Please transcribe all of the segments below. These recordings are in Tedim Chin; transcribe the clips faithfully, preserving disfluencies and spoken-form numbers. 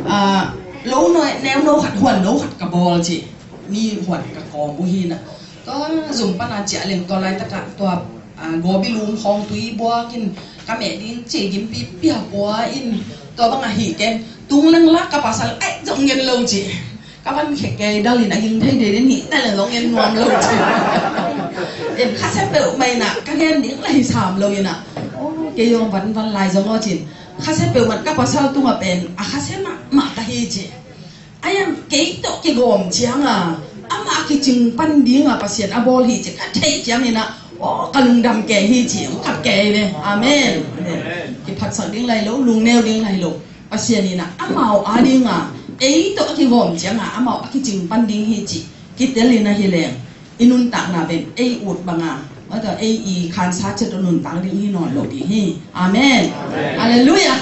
Ah, lo no, neu no khat, huan no khat ka bawl ci. Mi huan ka kawm uh hi na. Tua zum pana ciah leng tua laitakah tua, ah, gawbi lum khawng tui buakin ka meh ding ci gimpi pia pua in tua bang ahi ken tung leng lak ka pasal ai zong ngen lo ci. Ka van khek kei dal in a ging thei dei den nih ta le zong ngen nuam lo ci. En khasia peuh mai na ka ngen ding lai sam lo ina. Oh, kei zong van van lai zong aw cin. Khasia peuhmah ka pasal tungah pen a khasia mahmah ka hi ci. A iang kei tawh kigawm cianga amah a kicing pan dinga Pasian a bawl hi ci ka theih ciangina aw ka lungdam kei hi ci ka kei ve. Amen. Kiphatsak ding lai lo, lungneu ding lai lo. Pasian ina amau a dinga ei tawh a kigawm cianga amau a kicing pan ding hi ci kitelina hi leng. I nuntakna pen ei ut banga mata ei i khansa cet nuntak ding hi nawn lo ding hi. Amen. Halleluia.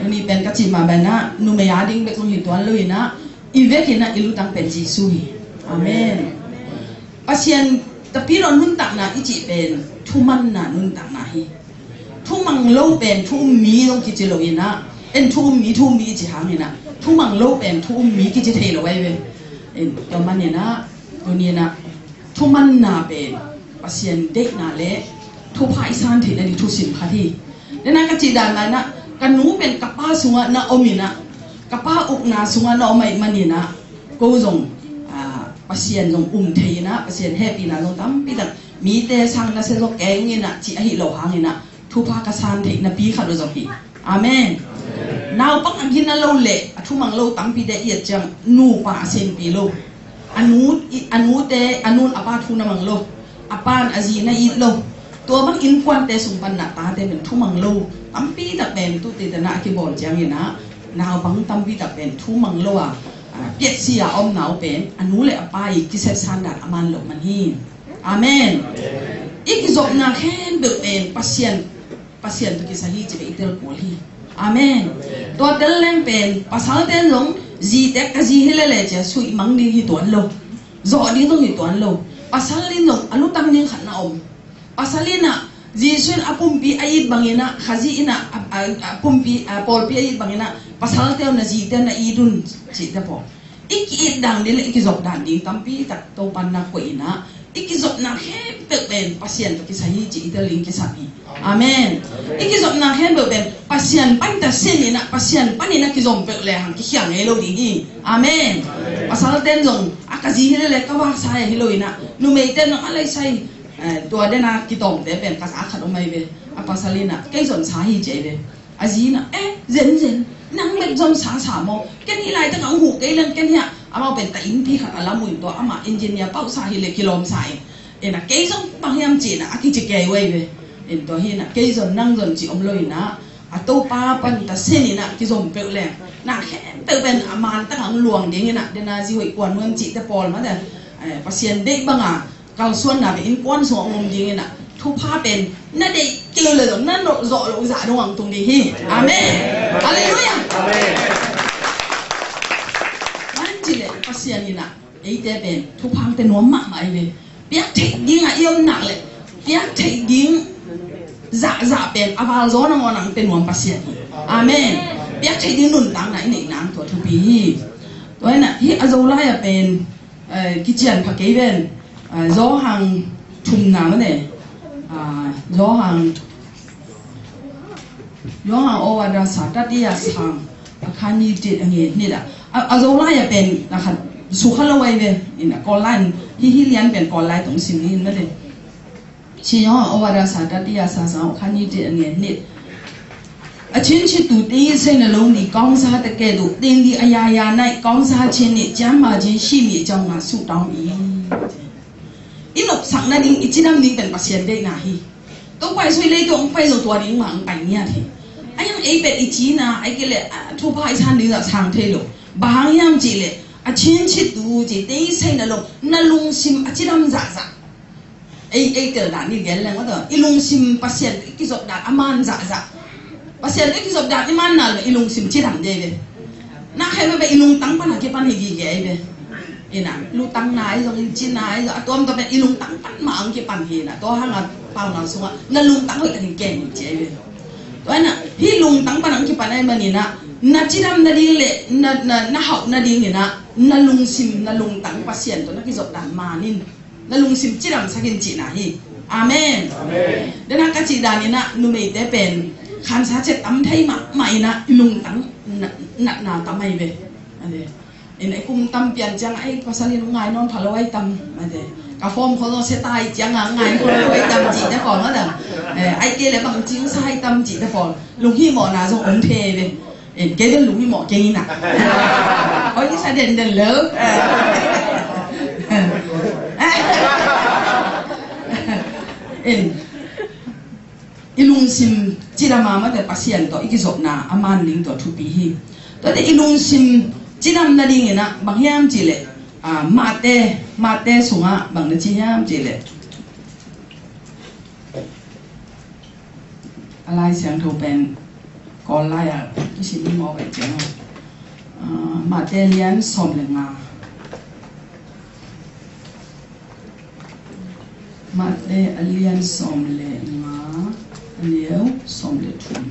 Tuni pen ka cih mah bana numei a ding bek zong hi tuan lo ina i vekina i lutang pen Jesu hi. Amen. Pasian tapidaw nuntakna i cih pen thumanna nuntakna hi. Thumang lo pen thu um mi zong kici lo ina en thu um mi thu um mi i ci hangina thumang lo pen thu um mi kici thei lo ai ve. En tua manina tunina thumanna pen Pasian deihna le thupha i san theihna ding thusim khat hi. Dena ka cih dan laina ka nu pen ka pa sungah na om ina ka pa ukna sungah na om aih manina ko zong ah, Pasian zong um thei ina Pasian hehpihna zong tampi tak mite sang na se zong keng ina cih ahi lo hangina thupha ka san theih napi khat uh zong hi. Amen. Naupang a gina lo le a thumang lo tampi de i et ciang nupa a senpi lo. A nu i- a nute a nun a pa thu na mang lo. A pan a zi na it lo. Tua bang innkuante sung pan na tate pen thumang lo tampi tak pen tu te na a kibawl ciangina naupang tampi tak pen thumang lo a a, piaksi a om nau pen a nu le a pa i kisep san dan a man lo man hi. Amen. I kizopna khempeuh pen Pasian Pasian tawh kisai hi ci ve i tel pawl hi. Amen. Tua tel leng pen pasal ten zong zi tek ka zi hi lele cia suih mang ding hi tuan lo. Zawh ding zong hi tuan lo. Pasal in zong a lutang ding khat na om. Pasal in ah Jesu in a pumpi a it bangin ah Khazih in ah a, a, a pumpi a pawlpi a it bangin ah pasal teu na zi teu na it un cihte pawl. I ki-it dan ding le i kizop dan ding tampi tak Topan na koih in ah i kizopna khempeuh pen Pasian tawh kisai hi ci i tel ding kisam hi. Amen. I kizopna khempeuh pen Pasian pan ta sin in ah Pasian pan in ah kizom peuh le hang kikhiang ngei lo ding hi. Amen. Pasal ten zong a ka zi hi le le ka vak sa hi lo in ah numei ten zong a lai sai Eh, tua dena kitawngte pen ka sa khat om ai ve. A pasal ina kei zon sa hi ci ai ve. A zi ina eh zen zen nang bek zon sa sa maw ken hi lai taka ung huh kei leng ken hi a amau pen ta inn pi khat a lam uh in tua ama engineer pauh sa hi le kilawm sa in. Ina kei zong bang hiam ci ina a kici kei uh ai ve. In tua hi ina kei zon nang zon ci om lo ina a Topa pan ta sin ina kizom peuh leng na khempeuh pen a man taka ung luang ding ina dena zi hoih kuan nuam cihte pawl ma den. Eh, Pasian deih banga kalsuanna pen innkuan sungah om ding in ah thupha pen na deih kei lo le zong na zawh loh zah dong ang tung ding hi. Amen. Halleluia. Amen. An ci le Pasian in ah eite pen thupha te nuam mahmah i ve. Piak theih ding ah i om nak le piak theih ding zahzah pen a val zaw nangawn ang te nuam Pasian hi. Amen. Piak theih ding nuntakna i neih nang tua thupi hi. Tua in ah hi a Zolai ah pen Eh, kician pha kei ven. Eh, Zawhang thumna mane. Ah, Zawhang Zawhang awada sa tatiya sang a khan ni ti a nge ni da. A, a Zolai a pen na khat sukha lo ai ve. In a Kawl lai hi hi lian pen Kawl lai tong sim ni mane. Ci Zawhang awada sa tatiya sa sang a khan ni ti a nge ni. အချင်းချစ်သူ သင်၏စိတ်နှလုံးသည် ကောင်းစားသကဲ့သို့ သင်သည် အရာရာ၌ ကောင်းစားခြင်းနှင့် ကျန်းမာခြင်းရှိမည်အကြောင်းငှာ ဆုတောင်း၏. I nopsakna ding, i cidam ding pen Pasian deihna hi. Tua pai sui lei tua ang pai zo tua ding ma ang pai ngiat hi. Ai ang ei pet i cina, ai kile, a, thupha i san ding zah sang thei lo. Bang hang hiam cih leh, a chin chit tu cih, te i sei na lo, na lungsim a cidam zahzah. Ei, ei tel dan i gen leng aw, i lungsim Pasian i kizop dan a man zahzah. Pasian i kizop dan i man nal ve, i lungsim cidam dei ve. Na khe ve, i lungtang pan a kipan hi gige ai ve. Ina, lutang na ai zong, in cin na ai zong, a tuam tuam i lungtang pan ma ang kipan hi na. Tua hang a pau na sunga, na lungtang hoih ka ding ken ci ai ve. Tua ina, hi lungtang pan ang kipan ai man ina, Na cidam nading le na, na, na hauh nadingin ah na lungsim, na lungtang Pasian tawh na kizopdan manin na lungsim cidamsak in cihna hi. Amen. Amen. Dena ka cih danin ah numeite pen khansa ciat tam thei mahmah in ah i lungtang na, natna tam ahi ve. Ane. In ei kum tam pian ciang ei pasal in ngai nawn pha lo ai tam. Ane. Ka form khol lo se tai ciang a ngai khol lo ai tam cihte pawl na dang. Eh, ai kei le bang cing sa ai tam cihte pawl. Lunghimawhna zong om thei ve. In kei bel lunghimawh kei ina. Oi, i sa denden lo. In i lungsim cidam a mate Pasian tawh i kizopna a man ning tawh thupi hi. Tuate i lungsim cidam nadingin ah bang hiam cihleh, ah, Mate, Mate sungah bang na ci hiam cihleh. A Lai Siangtho pen Kawl lai-ah kisim ni mawk ai ciang. Ah, Mate lian sawm le nga. Mate a lian sawm le nga, a neu sawm le thum.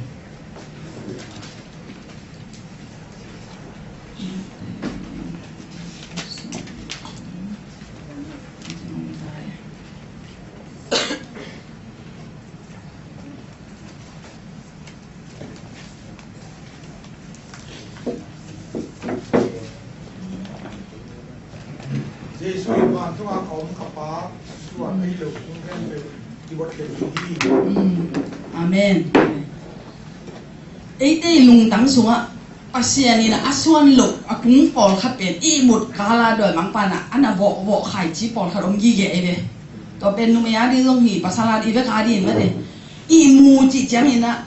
Jesuh in vantung a a om ka Pa suan ahi lo, hong gen peuh i bot peuh hi. Mm. Amen. Eite i lungtang sungah Pasian in a suan loh a kung pawlkhat pen ihmut kala dawimangpa in a na vawhvawh khaici pawlkhat om gige ei ve. Tua pen numei a ding zong hi, pasal a ding, i vek a ding mate. Ihmu cih ciangin ah,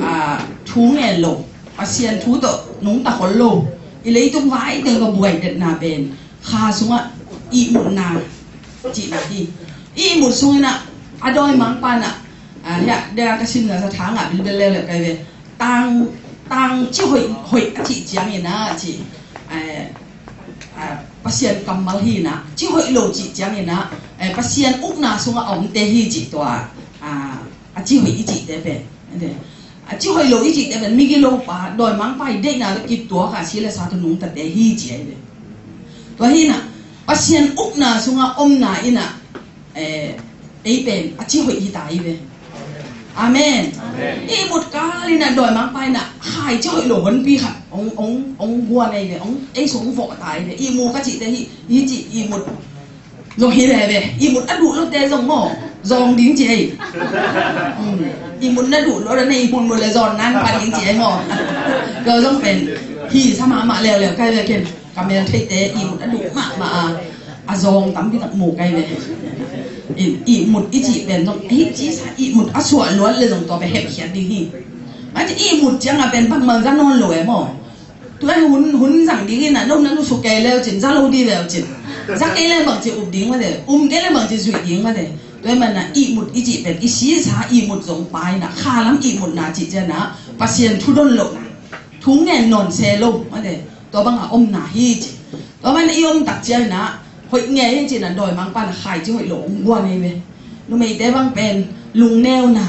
ah, thu ngen lo, Pasian thu tawh nungta khol lo, i leitung vai teng ka buai detna pen kha sungah ihmutna cihna hi. Ihmut sungin ah a dawimangpa in ah, ah, hiah dera ka simna sa tha ngah bilbel leuleu kai ve. Tang, tang ci hoih, hoih a cih ciangin ah ci, eh, ah, Pasian kammal hi in ah, ci hoih lo cih ciangin ah, eh, Pasian ukna sungah a omte hi cih tua, ah, a ci hoih i cihte pen. A ci hoih lo i cihte pen migilo pa, dawimangpa i deihna le kituak a si le sa tawh nungtate hi ci ahi ve. Tua hi in ah Pasian ukna sungah omna in ah, eh, ei pen a ci hoih hi ta hi ve. Amen. Amen. Ihmut kal in ah dawimangpa in ah khaici hoih lo honpi khat ong, ong, ong guan ahi ve, ong ei sung vawh ta hi ve. Ihmu ka cihte hi, hi ci ihmut zong hi veve. Ihmut a duh lote zong maw, zawng ding ci ei. Hmm. Ihmut na duh lo na ihmut mut le zawn nan pa ding ci ei maw. Ka zong pen hi sa mahmah leuleu kai ve ken. Ka mel theite ihmut a duh mahmah a, a zawng tampi tak mu kai ve. Ihmut i cih pen zong hi ci sa, ihmut a suah luat le zong tua pen hepkhiat ding hi. Mah ci ihmut ciang a pen bangmah za nawn lo e maw. Tua hun, hun zang ding in ah, no na nu su kei leu cin, za lo di leu cin. Za kei leu bang ci up ding mate, um kei leu bang ci zuih ding mate. Tua hi man ah ihmut i cih pen i sisa ihmut zong pai in ah, khalam ihmutna cih ciang ah Pasian thu don lohna, thu ngen nawn se lo mate. Tua bang a omna hi ci. Tua man i om tak ciang in ah hoih ngei hi ci in ah dawimangpa in ah khaici hoih lo ong guan hi ve. Numeite bang pen lungneuna.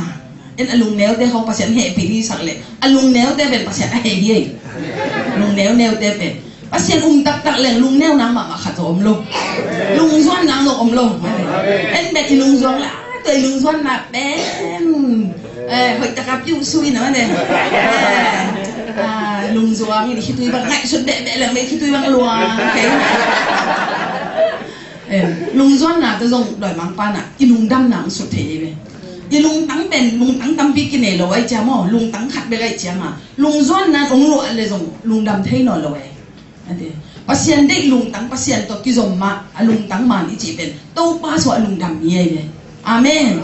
En a lungneute khawng Pasian hehpih hi sak leh a lungneute pen Pasian a heh hi ei. Lungneuneute pen Pasian um taktak leng lungneuna mahmah khat zong om lo. Lungzuanna zong om lo. En pen i lungzuan la, tua i lungzuanna pen, eh, hoih taka piuh sui na mate. Eh, ah, lungzuang in khitui bang ngaihsut behbeh leng mei khitui bang luang kei. Eh, lungzuanna tawh zong dawimangpa in ah i lungdamna hong sut thei hi ve. I lungtang pen lungtang tampi kinei lo ai ciang maw, lungtang khat bek ai ciang a lungzuanna hong luah le zong lungdam thei nawn lo e. Ate. Pasian deih lungtang, Pasian tawh kizom mah a lungtang man i cih pen Topa suah lungdam mi ai ve. Amen.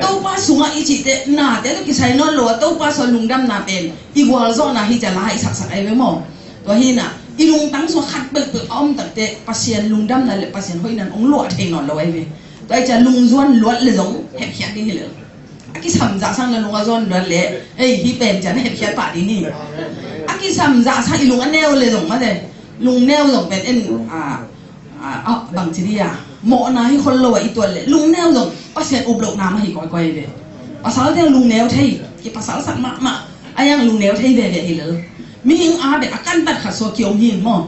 Topa sungah i cihte nate tawh kisai nawn lo a, Topa suah lungdamna pen i gualzawhna hi ciang la i saksak ai ve maw. Tua hi in ah i lungtang sung khat peuhpeuh a om takte Pasian lungdamna le Pasian hoihna hong luah thei nawn lo ai ve. Tua hi ciang lungzuan luat le zong hepkhiat ding hi lo. A kisam zah sang na lung a zuan luat le, ei, hi pen ciang hepkhiat pah ding hi. A kisam zah sang i lung a neu le zong mate, lungneu zong pen en, a, a, a, bangci dih a, mawhna hi khol lo a i tuat le lungneu zong Pasian up lohna mah hi kawikawi ve. Pasalte lungneu thei, kipasalsak mahmah a, iang lungneu thei veve hi lel. Mihing a bek a kantat khat sua kiom hi maw?